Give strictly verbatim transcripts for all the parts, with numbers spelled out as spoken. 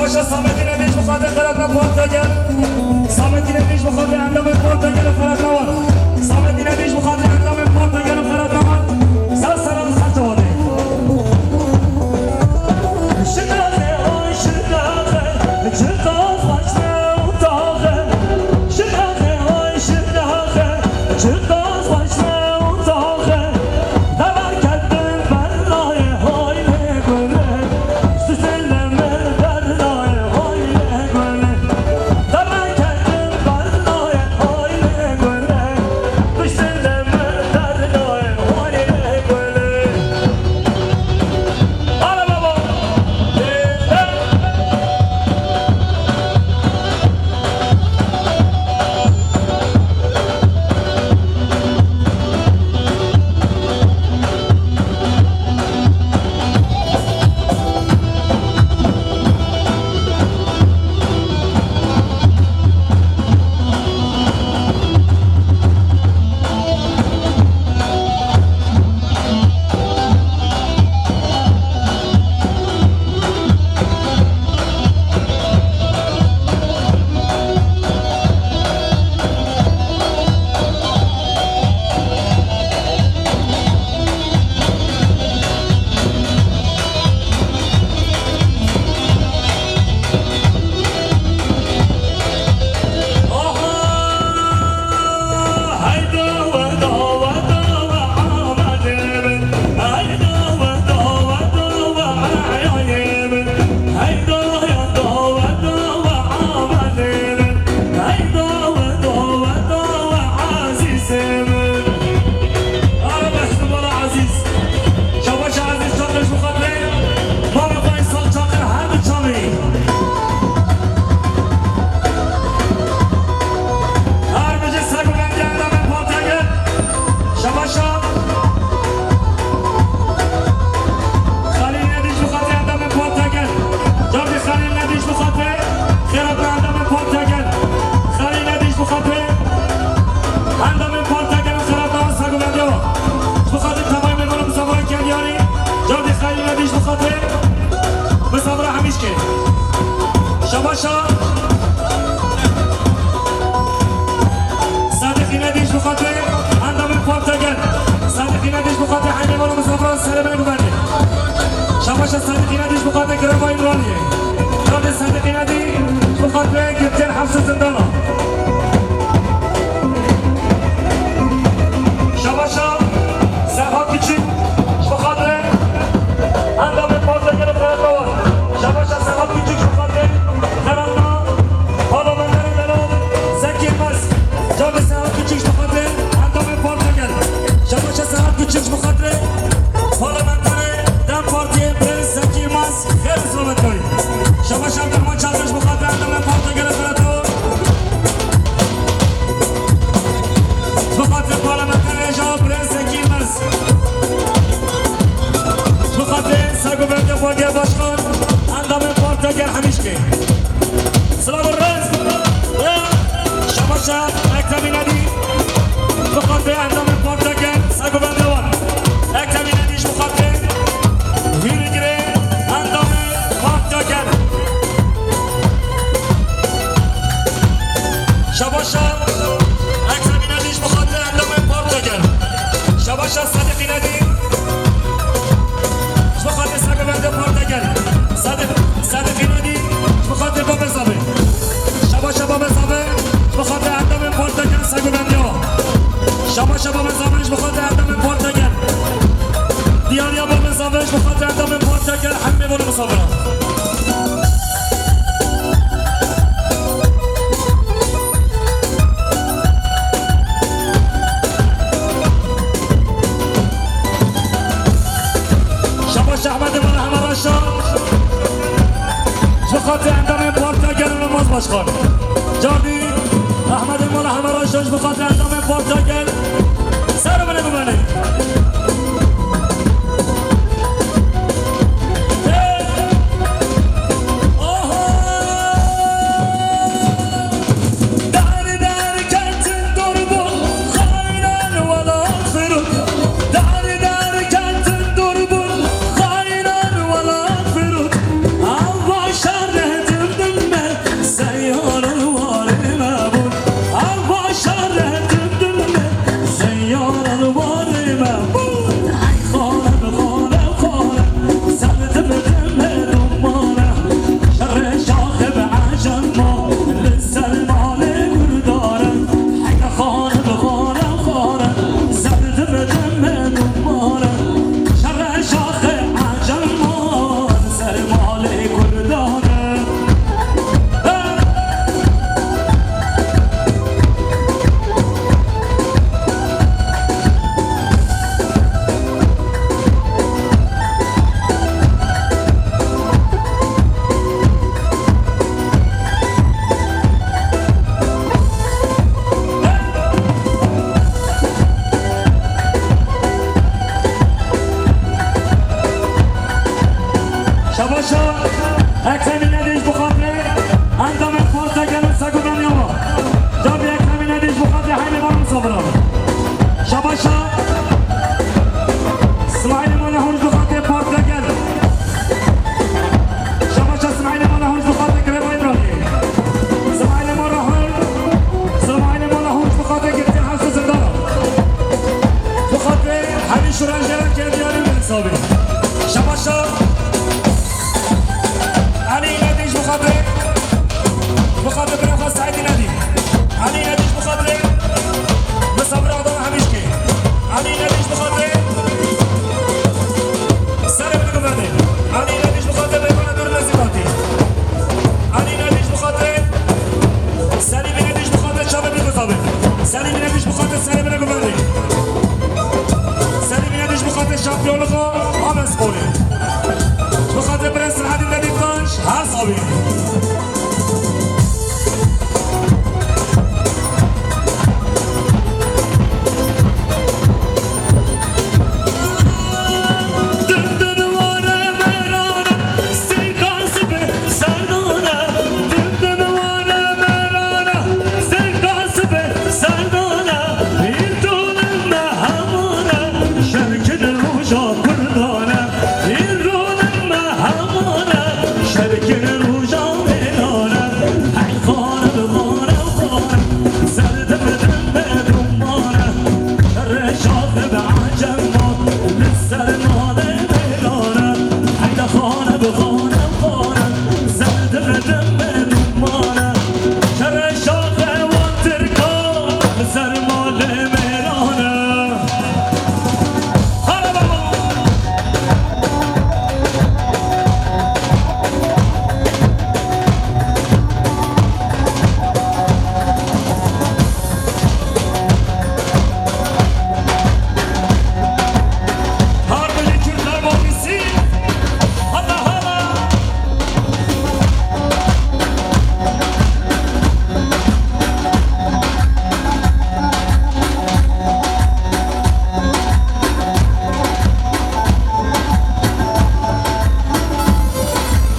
Sametîne dîş bi xatirê xeratna parta gel. Sametîne dîş bi xatirê endamên parta gel û xeratna wan. Sametîne dîş bi xatirê endamên parta gel û xeratna wan. Ser seran ser çawanê. Şikaxê oy şikaxê, çiqas xweş me û taxê. Şikaxê oy şikaxê, çiqas xweş me û taxê. Deva ketin bernayê hoy lê gulê. Sisê lê min bernayê hoy lê gulê. Deva ketin bernayê hoy lê gulê. Sisê lê min bernayê hoy lê gulê. Ala baba. Şabaş Ezîz, çaxir ji bo xatirê mala xwe, Îsal Çakir, her du çavê. Her bijî ser bi vendiya endamên partiya gel. Şabaşa. Xalîl Nedî ji bo xatirê endamên partiya gel. Cardî Xalîl Nedî ji bo xatirê xêratna endamên partiya gel. Xalîl Nedî ji bo xatirê endamên partiya gel xêratna wan, ser bi vendiya wan. Ji bo xatirê temayê mêvan û misafira Kenyanî. Cardî Xalîl Nedî ji bo xatirê misafira Hemîşkê. Şabaşa. Sadiq Nedî ji bo xatirê endamên partiya gel. Sadiq Nedî ji bo xatirê hemî mêvan û misafiran serê min bibendê. Şabaşa Sadiq Nedî ji bo xatirê girêdayî Îmraniyê. Cardî Sadiq Nedî ji bo xatirê girtiyên hefsê zindana. Şabaşa Serhat Küçük ji bo xatirê endamên partiya gel û xeratna wan. Şabaşa Serhat Küçük ji bo xatirê xeratna parlamenterê delal Zekî Yilmaz. Cardî Serhat Küçük ji bo xatirê endamên partiya gel. Şabaşa Serhat Küçük ji bo xatirê parlamenterê DEM Partiyê Birêz Zekî Yilmaz. Xêr û selamet gayî. Şabaş Abdurrahman Çakır ji bo xatirê endamên partiya gel û xeratna wan. Ji bo xatirê parlamenterê hêja Birêz Zekî Yilmaz. Ji bo xatirê sergoverdiya partiya başkan, endamên partiya gel Hemîşkê. Silav û rêz. Şabaşa Ekrem Înedî. Ji bo xatirê endamên partiya gel, sergoverdiya wan. Ekrem Înedî ji bo xatirê hîrgirê endamên partiya gel. Şabaşa Ekrem Înedî ji bo xatirê endamên partiya gel. Şabaşa Sadiq Înedî ji bo xatirê sergoverdiya partiya gel. Sadiq, Sadiq Înedî ji bo xatirê Babê Zavê. Şabaşa Babê Zavê ji bo xatirê endamên partiya gel, sergoverdiya wan. Şabaşa Babê Zavê ji bo xatirê endamên partiya gel. Diyariya Babê Zavê ji bo xatirê endamên partiya gel, hemî mêvan û misafiran. Şabaş Ehmedê mala Hemeraşa. Ji bo xatirê endamên partiya gel û Yilmaz Başkan. Cardî Ehmedê mala Hemeraşa ji bo xatirê endamên partiya gel. Ser bi min bibînin. Hey! Aha! Dar dar ketin dur bûn, xaynan welat firût. Dar dar ketin dur bûn, xaynan welat firût. Ava şer nehtin Ekremî Nedî ji bo xatirê endamên Parka Gel û Segûdaniya me. Carî Ekremî Nedî ji bo xatirê heynê van û sabira. Şabaşa Smaîlê Mala Hûr ji bo xatirê Parka Gel. Şabaşa Smaîlê Mala Hûr ji bo xatirê Girêba Îmranî. Smaîlê Mala Hûr, Smaîlê Mala Hûr ji bo xatirê girtiya Hewşa Zindana. Ji bo xatirê hemî şûrencera Kerdiyarî û Deniz Sabî. Şabaşa Elî Nedî ji bo xatirê, ji bo xatirê birê xwe Seîdî Nedî. Elî Nedî ji bo xatirê Misafir Adana Hemîşkê. Elî Nedî ji bo xatirê Serê Binê Guvendê. Elî Nedî ji bo xatirê Mêvana Dûr Nezîbatî. Elî Nedî ji bo xatirê Selîmî Nedî ji bo xatirê Çavê Bîgozavê. Selîmî Nedî ji bo xatirê Serê Binê Guvendê. Selîmî Nedî ji bo xatirê şampiyonluka Amesporê. Ji bo xatirê Birêz Selahaddîn Nedî Tanj her sabî.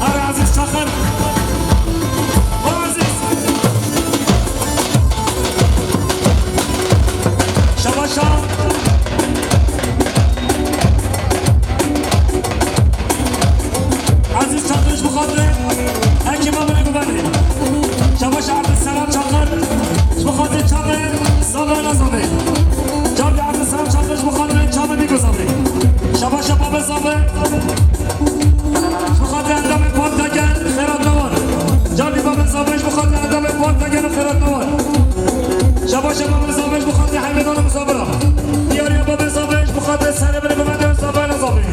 Ara Ezîz Çakır. Ara Ezîz. Şabaşa. Ezîz Çakır ji bo xatirê Hekîma Binê Guvendê. Şabaşa Abdulselam Çakır ji bo xatirê Çavê Zava Nazavê. Carî Abdulselam Çakır ji bo xatirê Çavê Bîgozavê. Şabaşa Babê Zava. Ji bo xatirê endamê Parka Gel Xêrat Nawan. Carî Babê Zava ji bo xatirê endamê Parka Gel Xêrat Nawan. Şabaşa Babê Zava ji bo xatirê Hemêdan û Misafira. Diyariya Babê Zava ji bo xatirê Serê Binê Guvendê û Zava Nazavê.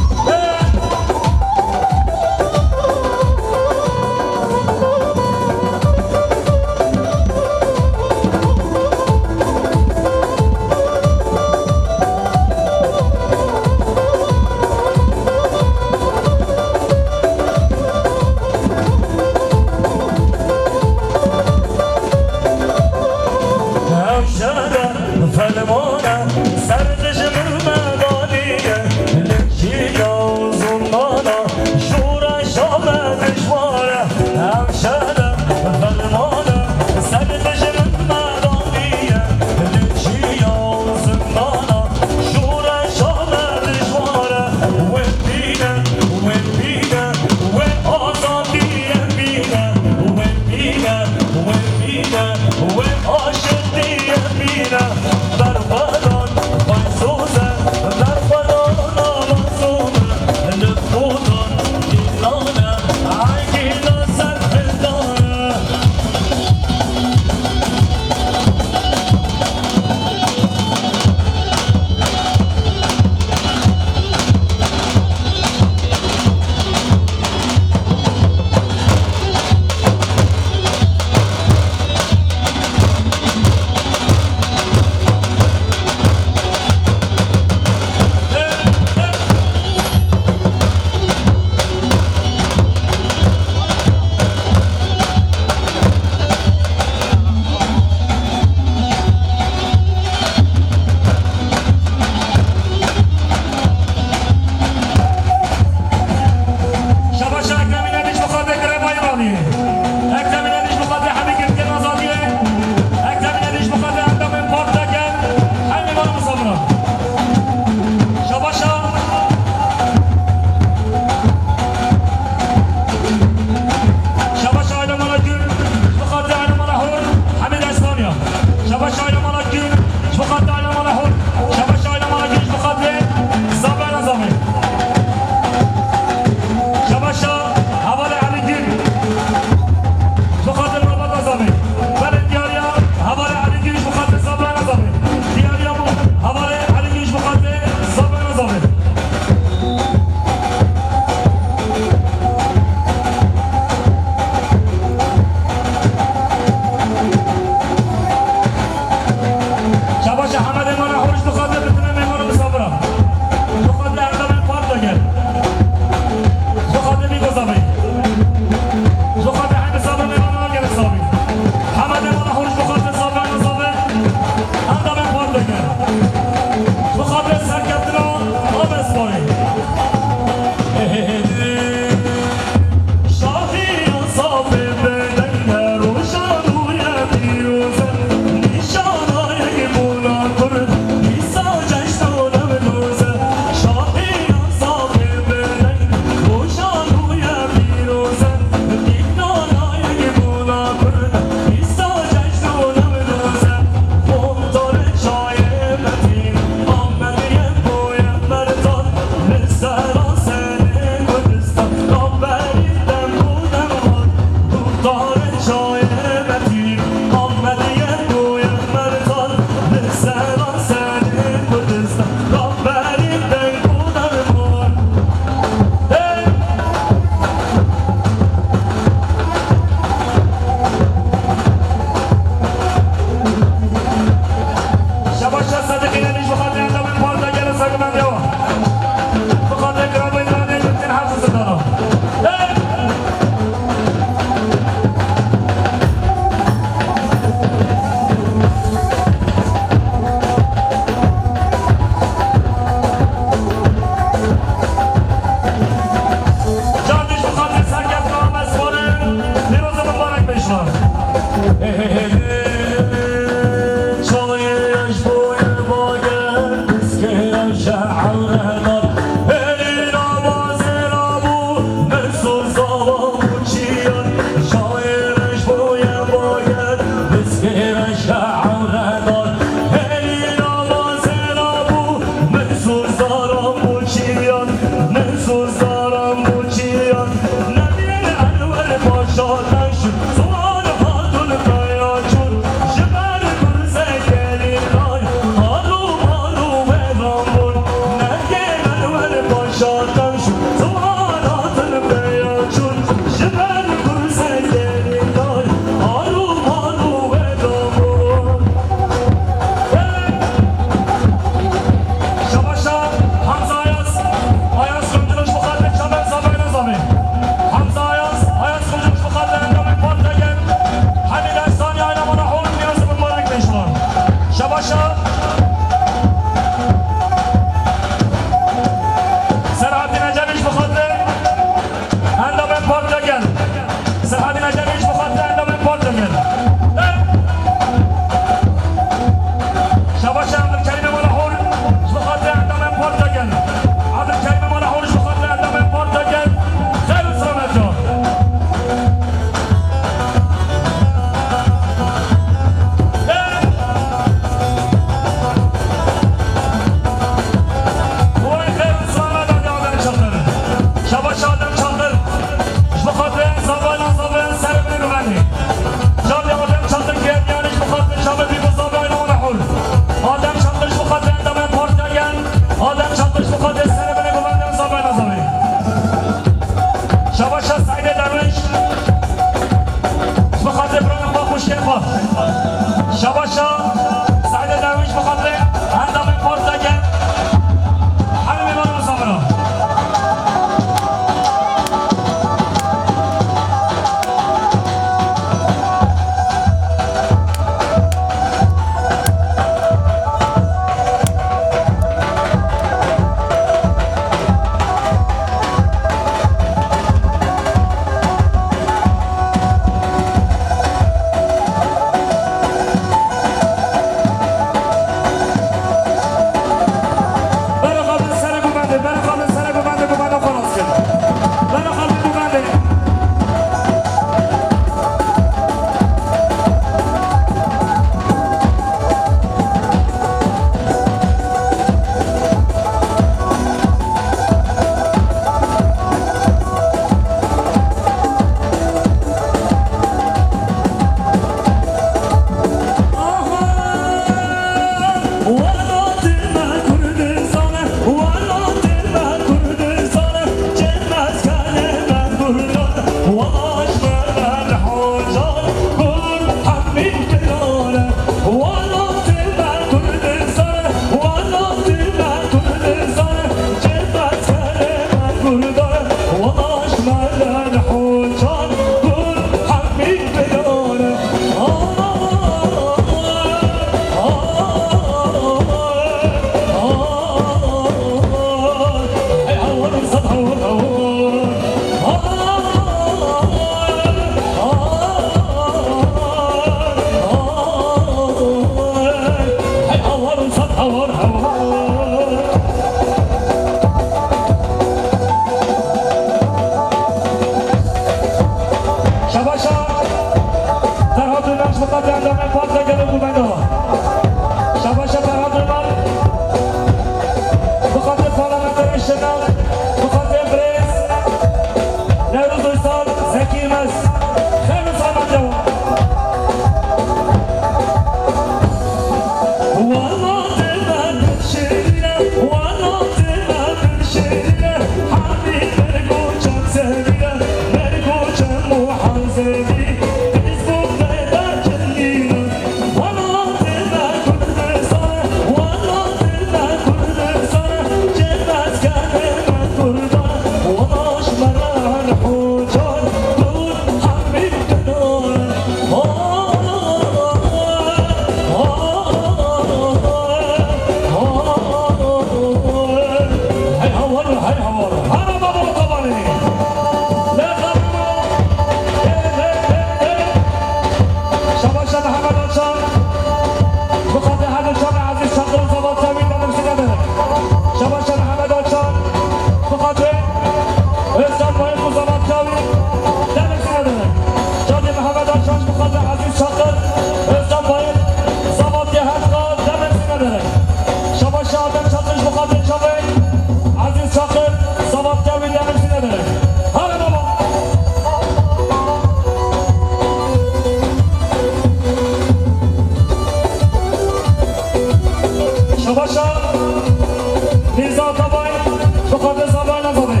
Bi xatirê Zava Elazabê.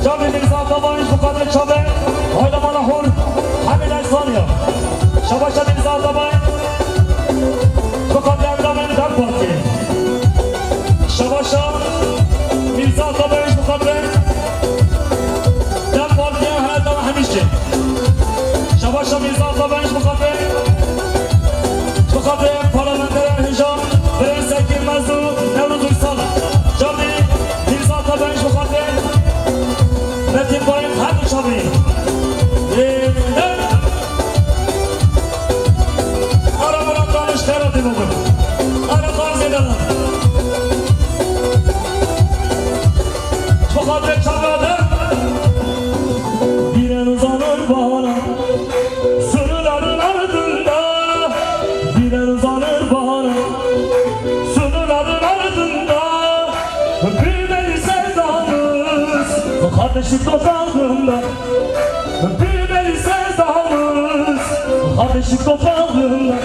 Çavê Mîrza Atabay, bi xatirê çavê Hayda Mala Hor, Hemîd Eslanî ya. Şabaşa Mîrza Atabay. Bi xatirê endamên DEM Partiyê. Şabaşa Mîrza Atabay, bi xatirê DEM Partiyê, heyeta Hemişkê. Şabaşa Mîrza Atabay, bi xatirê, bi xatirê parlamenterên hêja, Birêz Zekî Mez û Newroz Uysal. Çavê Mîrza Atabay, bi xatirê Metin Bayik, her du çavê. Ê, ê. Ara Murat Daniş, xêra tê bibin. Ara Xarzê Delan. Bi xatirê çavê Ader. Bîren uzanır bana, sınırların ardında. Bîren uzanır bana, sınırların ardında. Bir deli sevdamız, kardeşlik toprağında. Büyümeli sevdamız, kardeşlik toprağında.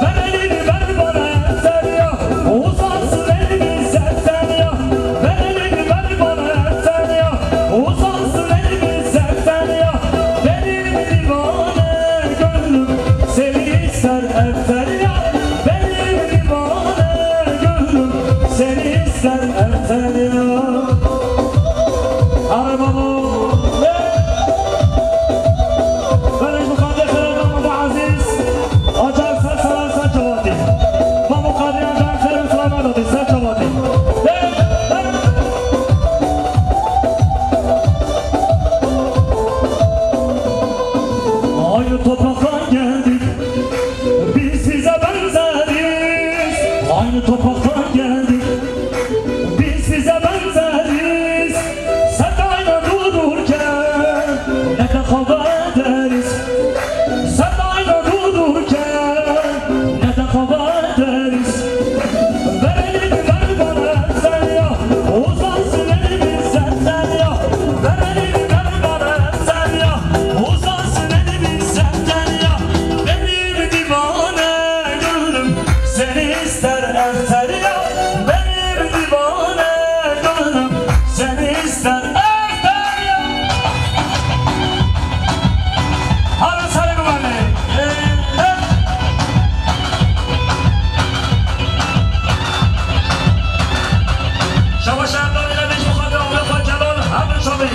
Ver elini, ver bana, ver ya. Uzansın elimiz, ver ya. Ver elini, ver bana, ver ya. Uzansın elimiz, ver ya. Benim divane gönlüm seni ister, erter ya. Benim divane gönlüm seni ister, erter ya. Arabamı. Belê ji xatirê xêra Mehmet Ezîz. Acar ser sera ser çavatî. Mamo Kadriyan can xêr û selama dadî ser çavatî. Aynı topraktan geldik. Biz size benzeriz. Aynı topraktan geldik. Biz size benzeriz. Sen de aynı dururken ne de kavga ederiz. Sen de aynı dururken ne de kavga ederiz. Ver elini, ver bana, sen ya. Uzansın elimiz, sen, sen ya. Ver elini, ver bana, sen ya. Uzansın elimiz, sen, sen ya. Benim divane gönlüm seni ister, erter ya. Benim divane gönlüm seni ister, erter ya. Hadi sarı duvarı. Şabaş Erdal ile Necmi Kadir, Ahmet Celal, Hamdi Şabi.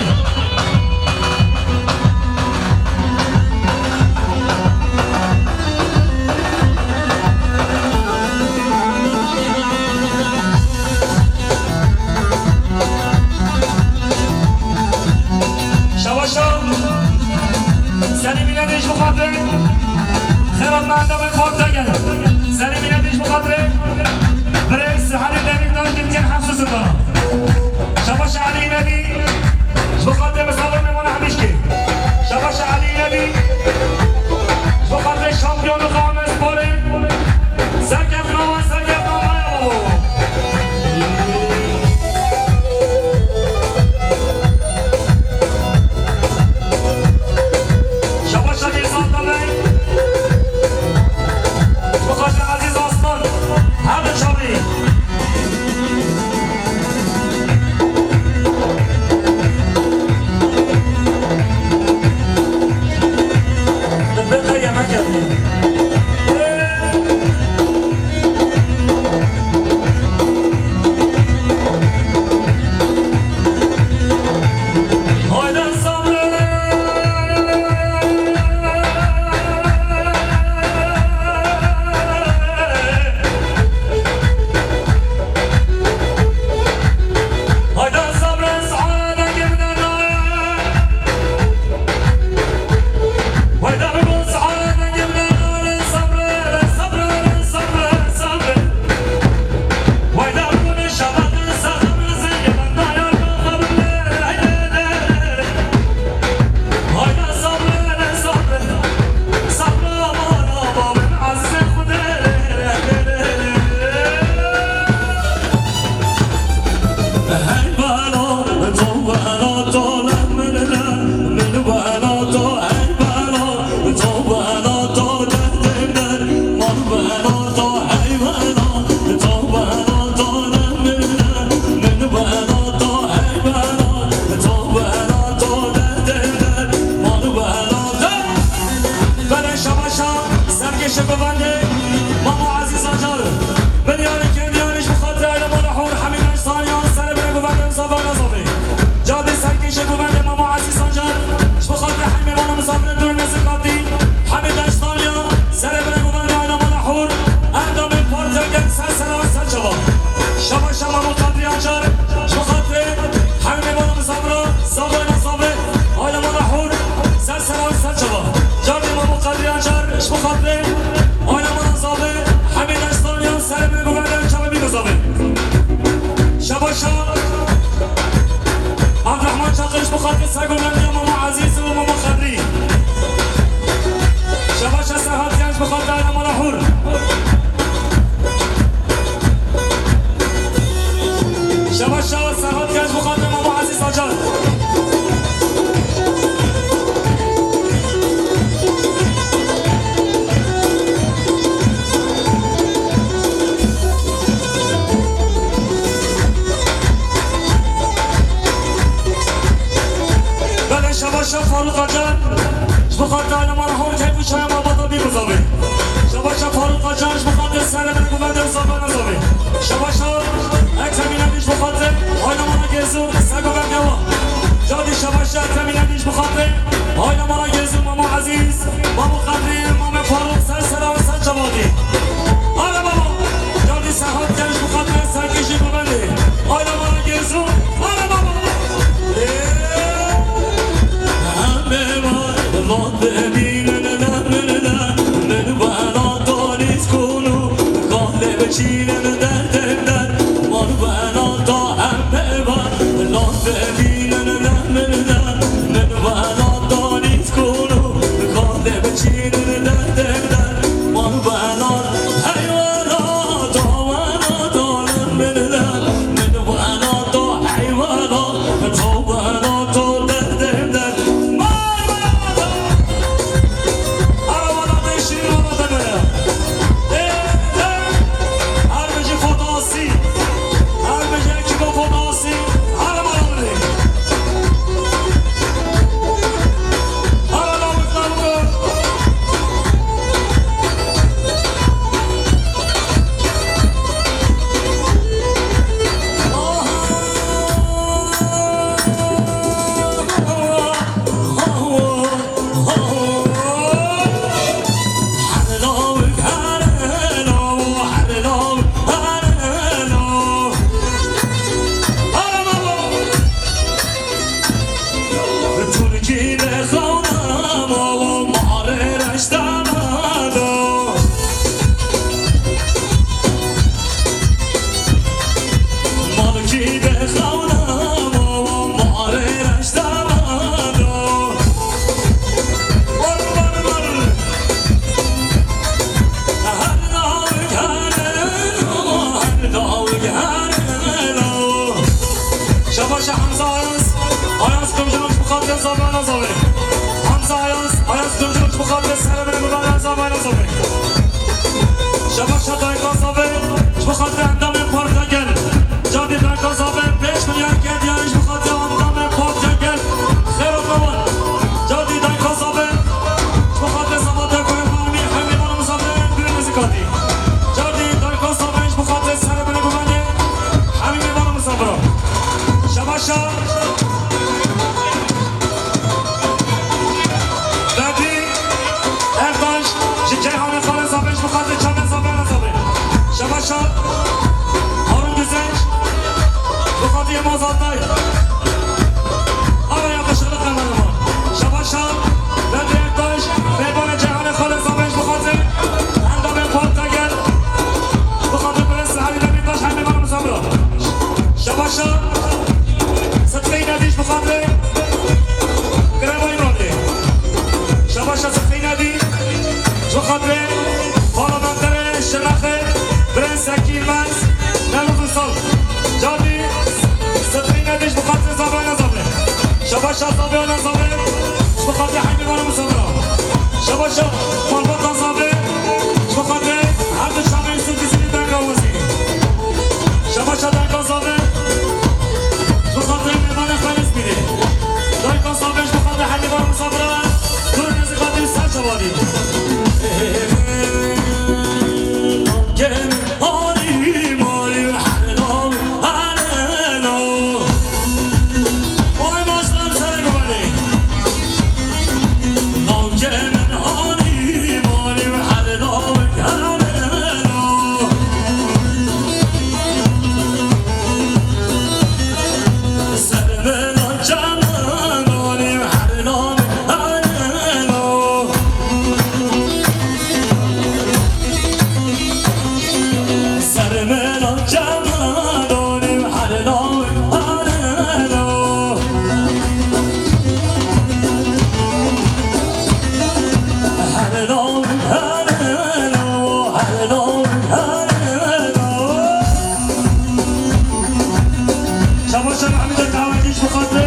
Şabaşa. Senî mîne dîş bixwatin. Xêra me endamê xwe digel. Senî mîne dîş bixwatin. Birêz Elî Nevî dan gimcên hefsû zindana. Şabaşa Elî Nevî. Ji bo xatirê misafir mêmana hemîşkê. Şabaşa Elî Nevî. Ji bo xatirê şampiyonluka Amedsporê. Serkeftin wan, serkeftin wan ya babo. Şabaşa Mîrza Atabey. Ji bo xatirê Ezîz Aslan. Her du çavî. Xatir Sego Memnûn, Mama Ezîz û Mama Xedrî. Şebaşa Serhat Genç bi xatir Aîla Mala Hûr. Şebaşa Serhat Genç bi xatir Mama Ezîz Acar. Belê, şebaşa Farûq Acar, ji bo xatir aîla me re hol keyf û çaya malbata bî bizavê. Şebaşa Farûq Acar, ji bo xatir serê me, guvendê û zavê nezavê. Şebaşa Ekremî Nedî, ji bo xatir aîla me re Gêzû, Sego Bergewa. Cadî şebaşa Ekremî Nedî, ji bo xatir aîla me re Gêzû, Mama Ezîz, Mama Xedrî, Mame Farûq, ser sera û ser çavadî. Are baba, cadî Serhat Genç bi xatir serkêşî guvendê. Aîla me re Gêzû, are baba. Şebaşa Hamza Ayaz, Ayaz Kırmızı bu kadar zaman azalır. Hamza Ayaz, Ayaz Kırmızı bu kadar selamını bu kadar zaman azalır. Şebaşa Dayka Zabe, ji bo xatir endamên parka gel. Cadî Dayka Zabe, pênc milyar kediyan ji bo xatir endamên parka gel. Xêr û tawan. Cadî Dayka Zabe, ji bo xatir Zabe Tekoyê Marmî, hemî mala misafirên bir nizikatî. Cadî Dayka Zabe, ji bo xatir serebinê guvendê, hemî mala misafiran. Şebaşa. Bedrî Ertaş ji Ceyhanê Xalê Zafê ji bo xatirê çavên Zafê Xalê Zafê. Şebaşa Harun Güzenç ji bo xatirê Yilmaz Altay. Ara yakışıklı kameraman. Şebaşa Bedrî Ertaş, mêvanê Ceyhanê Xalê Zafê ji bo xatirê endamên Parka Gel. Ji bo xatirê Birêz Elî Demîrtaş, hemî mala misafiran. Şebaşa Sidqî Nedî ji bo xatirê Greva Îmraliyê. Şebaşa Sidqî Nedî ji bo xatirê parlamenterê Şirnexê Birêz Zekî Yilmez, Newroz Ünsal. Cadî Sidqî Nedî ji bo xatirê Zafê Xalê Zafê. Şebaşa Zafê Xalê Zafê ji bo xatirê hemî mala misafiran. Şebaşa malbata Zafê ji bo xatirê her du çavên Yusuf Dizî, Dayka Wezîrî. Şebaşa Dayka Zafê ji bo xatirê mêvanê xwe Îzmîrê. Dayka Zafê ji bo xatirê hemî mala misafiran, dûr nêzîkatî ser çavadî. Şabaşa Mehmûdê Kahwekî ji bo xatirê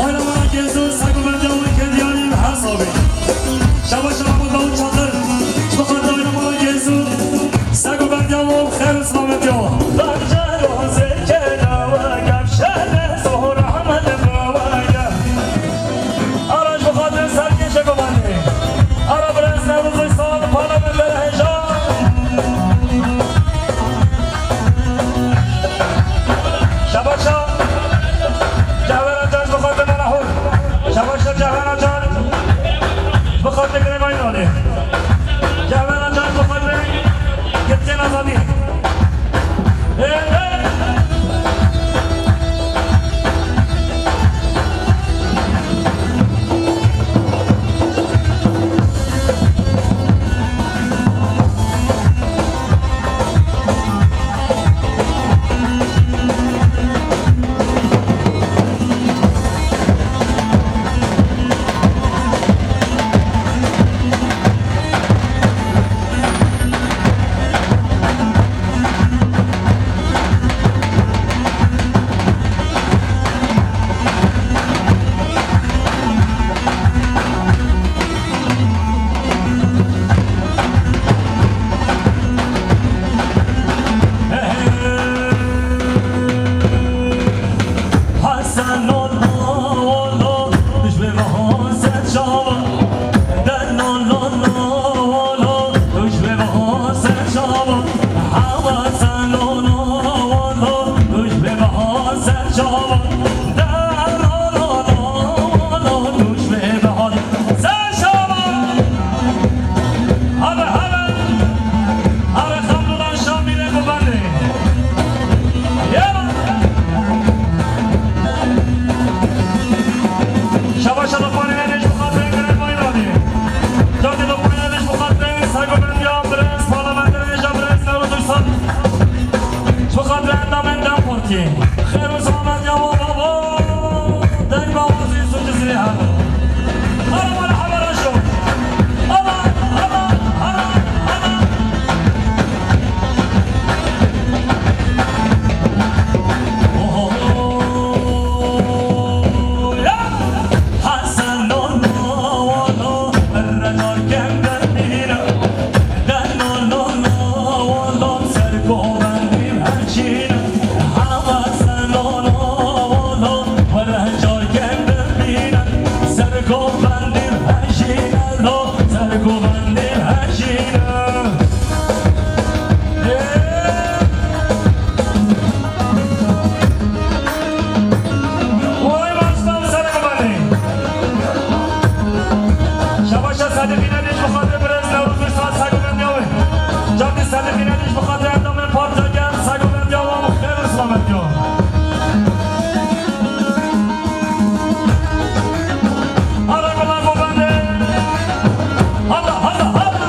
aîla me ya Gêzû, seg û bendiya wî, kediyarî li her sabê. Şabaşa Mehmûd Davûd Çakir ji bo xatirê aîla me ya Gêzû, seg û bendiya wan, xêr û silametiya wan. Ara ji bo xatir serkêşê govendê. Ara birêz Newroz Uysal, parlamenter hêja. Şabaşa Cevher Acar ji bo xatir Mala Hur. Şabaşa Cevher Acar ji bo xatir Girêmayî Nalê. Cevher Acar ji bo xatir Girtiyên Azadî. Şabaşa Lokmanê Erdê ji bo xatirê Girêmayî Nalê. Cotê Lokmanê Erdê ji bo xatirê seg û bendiya birêz parlamenterê hêja birêz Newroz Uysal. Ji bo xatirê endamên DEM Partiyê. Xêr û selamet ya wan baba. Deng bawazî sûcî zirê her. Ara mala hemara şo. Ara, ara, ara, ara. Şabaşa Sedîqîne dî ji bo xatirê birêz Newroz Uysal, seg û bendiya wê. Cotê Sedîqîne dî ji bo xatirê endamên partiya gel, seg û bendiya wan, xêr û silametiya wan. Ara gulan govendê. Hala, hala, hala.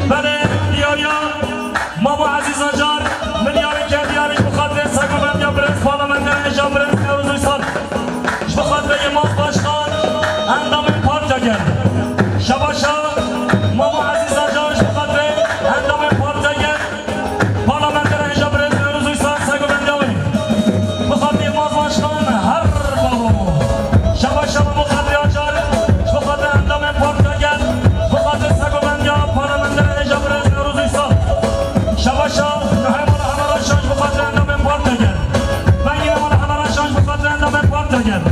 Belê, diyariya Mamo Ezîz Acar, milyarê kediyarî ji bo xatirê seg û bendiya birêz parlamenter hêja birêz Newroz Uysal. Ji bo xatirê Yilmaz Başkan, endamên partiya gel. Şabaşa Mamo Ezîz Acar ji bo xatirê endamên partiya gel. Parlamenter hêja birêz Newroz Uysal, seg û bendiya wê. Bi xatirê Yilmaz Başkan her babo. Şabaşa Mamo Xedrî Acar, ji bo xatirê endamên partiya gel, bi xatirê seg û bendiya parlamenter hêja birêz Newroz Uysal. Şabaşa Nuhê Mala Hemera Şan, ji bo xatirê endamên partiya gel. Bengî Mala Hemera Şan, ji bo xatirê endamên partiya gel.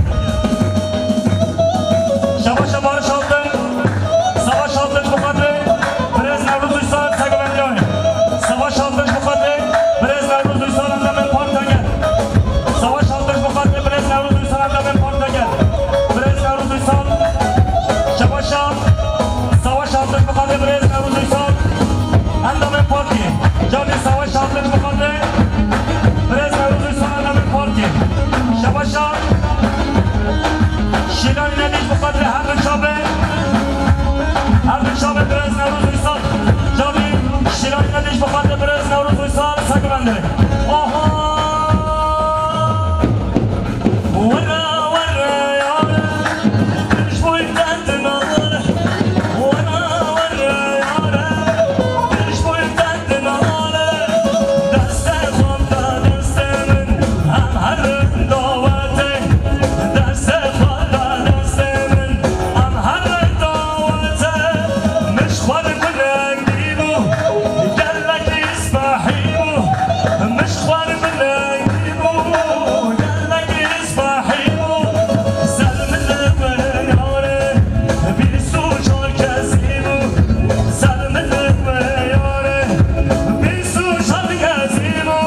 Şabaşa Barış Altın. Savaş Altın ji bo xatirê birêz Newroz Uysal, seg û bendiya wê. Savaş Altın ji bo xatirê birêz Newroz Uysal, endamên partiya gel. Savaş Altın ji bo xatirê birêz Newroz Uysal, endamên partiya gel. Birêz Newroz Uysal. Şabaşa Savaş Altın ji bo xatirê birêz Newroz Uysal, endamên partiyê. Carê Savaş Şaxlê bi xatirê birêz Newroz Uysal Demir Parkê. Şeva şad. Şîlanî nedîş bi xatirê her du çavê. Her du çavê birêz Newroz Uysal. Çavî Şîlanî nedîş bi xatirê birêz Newroz Uysal. Seg bende. Aha! Were, were, yare. Pişt boy derdin ağlar. Were, were, yare. Pişt boy derdin ağlar. Destê xwe be destê min, em herin dawetê. Destê xwe be destê min, em herin dawetê. Min ji xwe re bi rengî bû, gelekî spehî bû. Min ji xwe re bi rengî bû, gelekî spehî bû. Ser min li wê yarê bîst û çar kesî bû. Ser min li wê yarê bîst û çar kesî bû.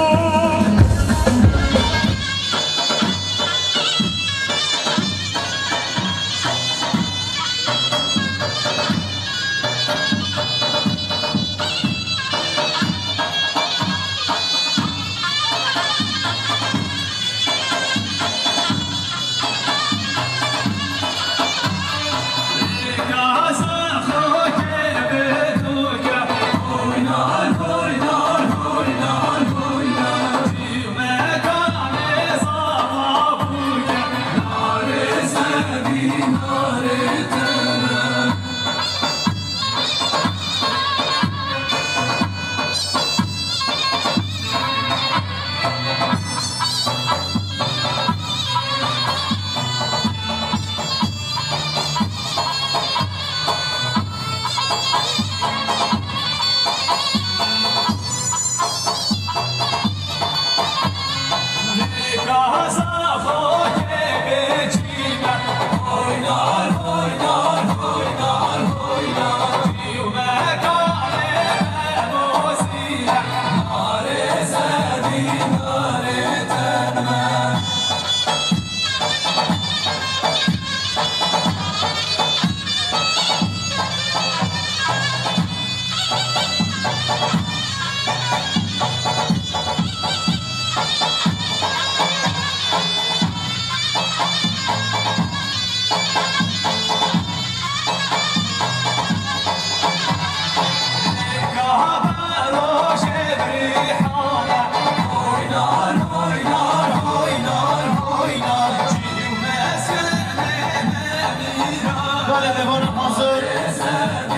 Belê, devana hazir.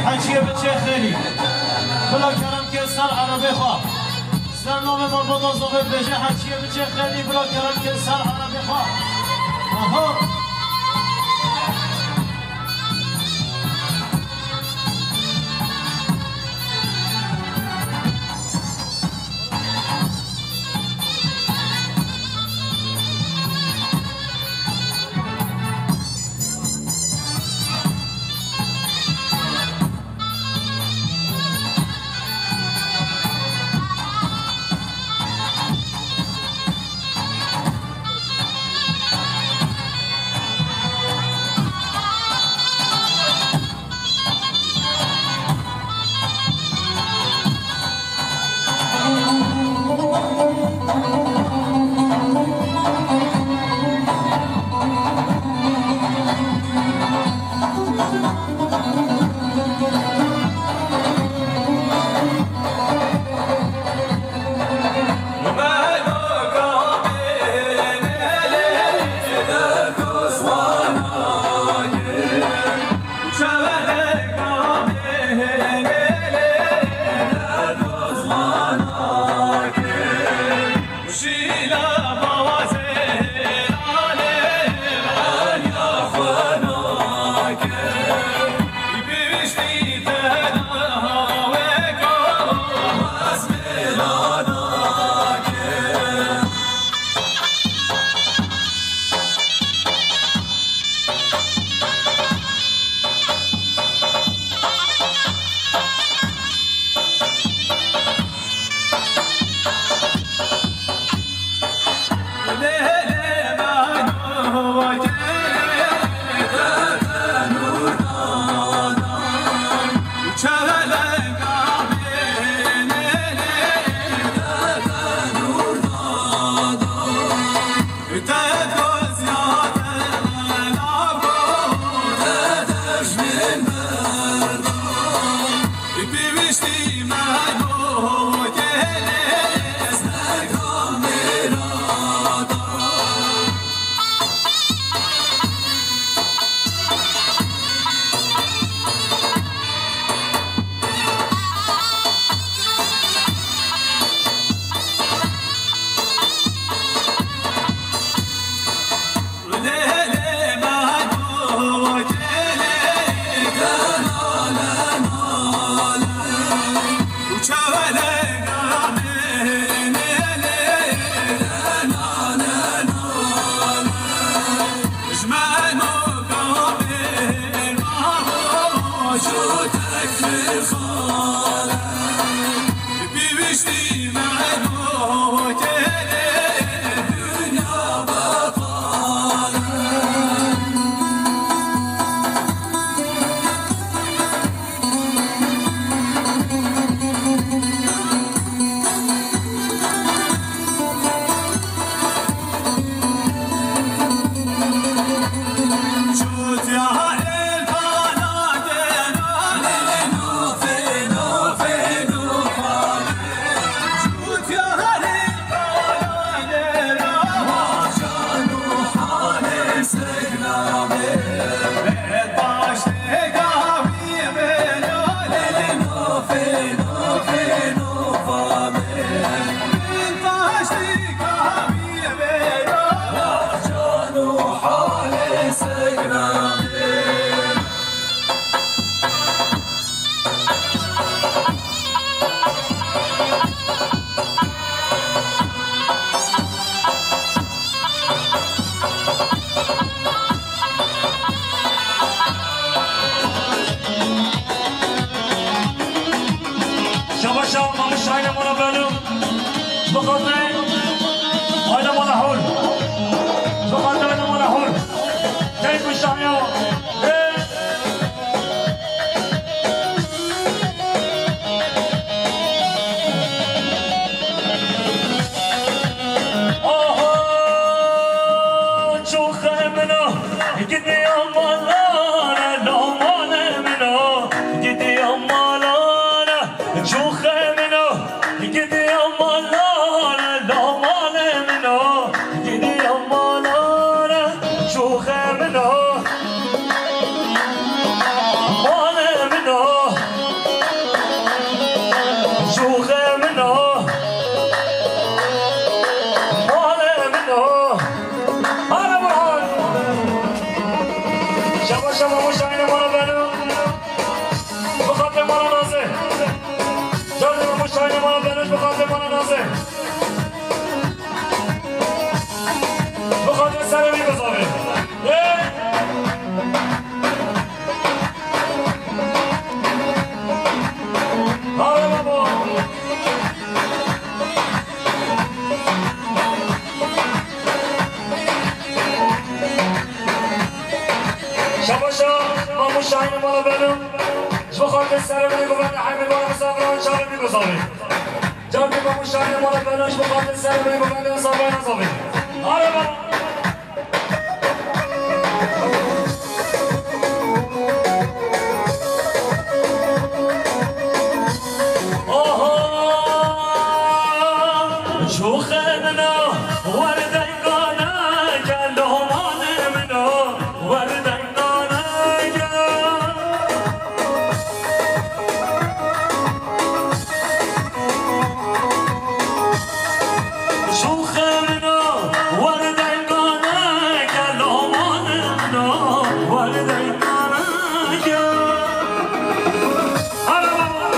Heçiye biçe xêlî. Bila kerem ke ser erebê xwe. Ser namê malbata zovê bêje, heçiye biçe xêlî, bila kerem ke ser erebê xwe. Aha. Serê min govende hemî mala misafiran çavê min gozavê. Cardî Mamû Şahînê mala Beluş bi xatirê serê min govende misafiran gozavê. Araba. Aha, şûxê min a, werdengane gel, domanê min a, werdengane gel. Şûxê min a, werdengane gel, domanê min a, werdengane gel. Hare baba,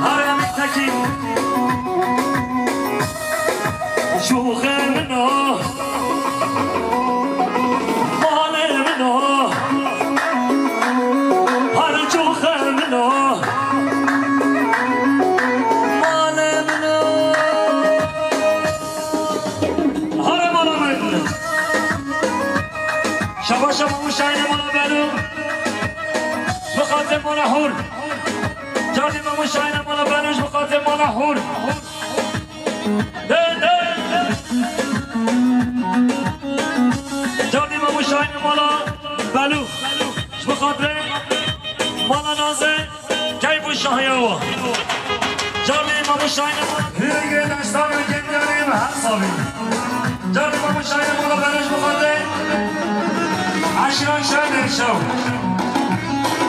hare Emîn Tekîn. Şûxê min a, malê min a, her şûxê min a, malê min a. Hare mala min. Şabaşa Mamû Şahînê mala Belo. Bi xatirê mala Hûr. Cardî Mamû Şahînê mala Belo, bi xatirê mala Hûr. De, de, de. Cardî Mamû Şahînê mala Belo. Ji bo xatirê mala Nazê, keyf û şahiya wa. Cardî Mamû Şahînê mala. Hîrê daştan û kendiyarê me her savî. Cardî Mamû Şahînê mala Belo ji bo xatirê eşîran şer dêşew.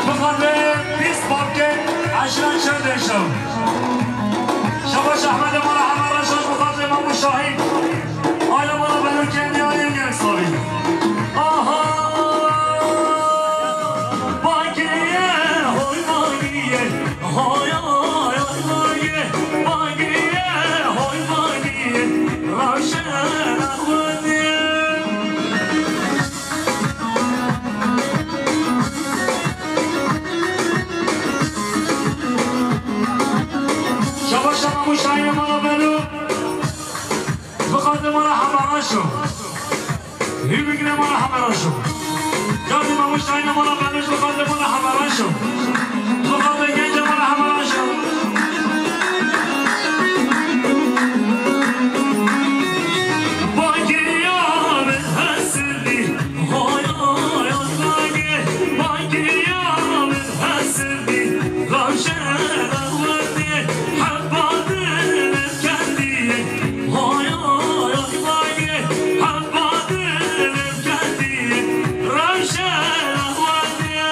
Bi xatirê bîst babkê eşîran şer dêşew. Şabaş Ehmedê mala Hemera Şaş, bi xatirê Mamû Şahîn. Aile mala Belo kendiyarê gel savî. Aha! Bagiriye, hoy bagiriye, hoy, hoy, hoy bagiriye, bagiriye, hoy bagiriye, rawşe nexwediye. Şabaş Mamû Şahînê mala Belo. Bi xatirê mala Hemera Şaş. Hîrê mala Hemera Şaş. Cardî Mamû Şahînê mala Belo, bi xatirê mala Hemera Şaş. Bi xatirê gencê mala Hemera Şaş. Bagiriya min hesirî, hoy, hoy, hoy, bagiriya min hesirî, rawşe nexwediye, heba dilim kendiye. Hay, hay, hay, hay, heba dilim kendiye, rewşe nexwediye.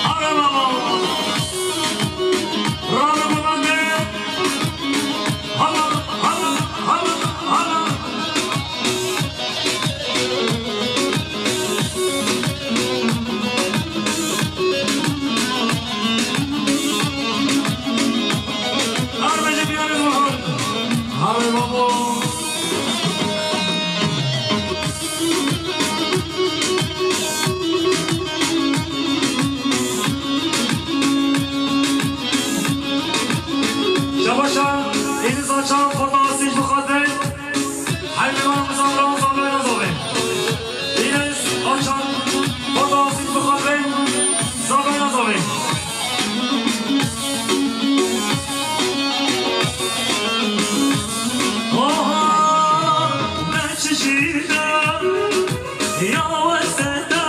Hare baba. Rane baba de. Hala, hala, hala, hala. Armece bir arı var. Hare babo. Şabaşa, Eliz Açan, Fata Asîş, bi xatirê. Hemî van bizan ran zave nazave. Eliz Açan, Fata Asîş, bi xatirê. Zave nazave. Oha, ne çişî de, ya weste de.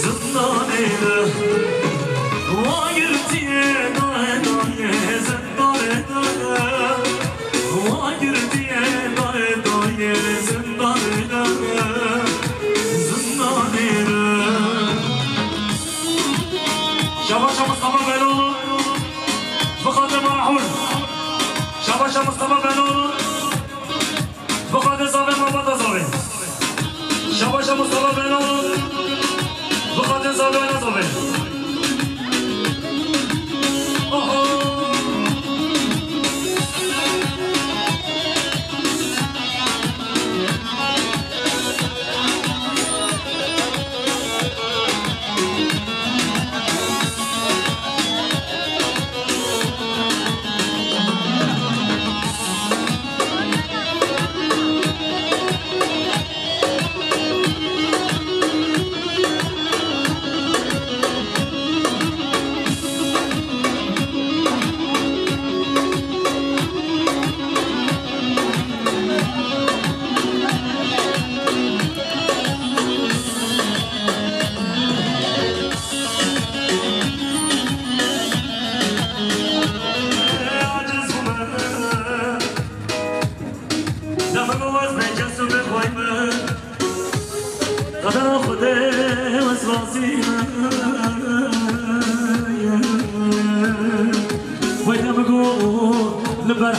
Zindanê de, wa girtiye dayê dayê zindanê de, wa girtiye dayê dayê zindanê de, zindanê de. Şabaşa Mustafa Beloğlu, bi xatir Marahul. Şabaşa Mustafa Beloğlu. Bi xatir zave, mabata zave. Şabaşa Mustafa Beno. Bi xatir zave, ne zave. Oho.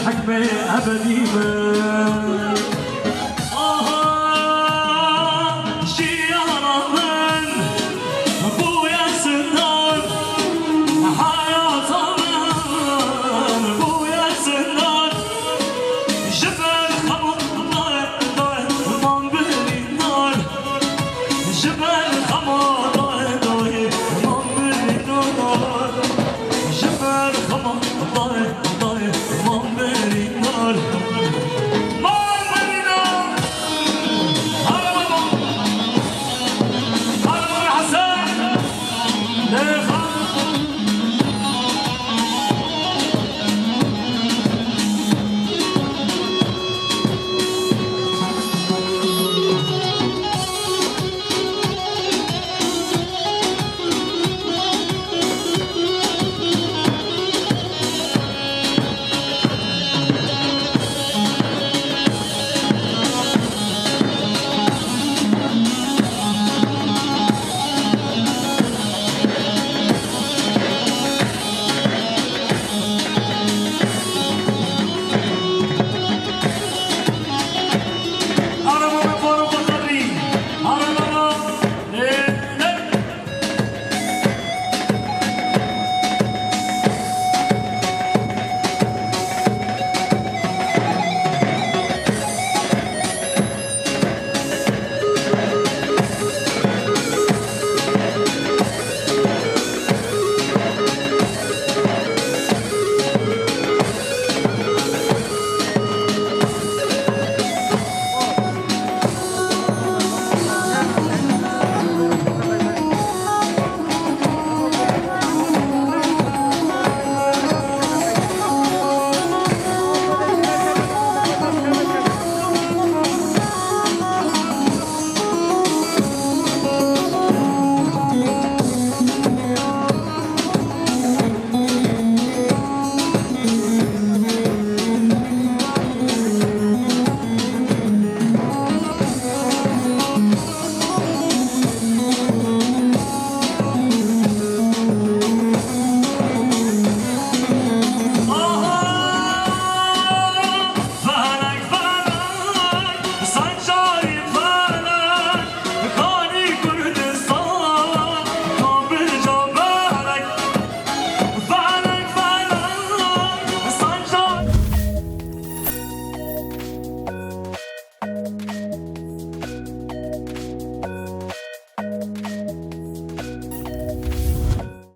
Hikmê ebedî min. Aha, jiyana min bûye zindan, heyata min bûye zindan. Ji ber xema dayê, dayê, mam birîndar. Ji ber xema dayê, dayê, mam birîndar. Ji ber xema dayê, dayê, mam birîndar. Mam birîndar. Hara baba. Hara baba Hesen. Lê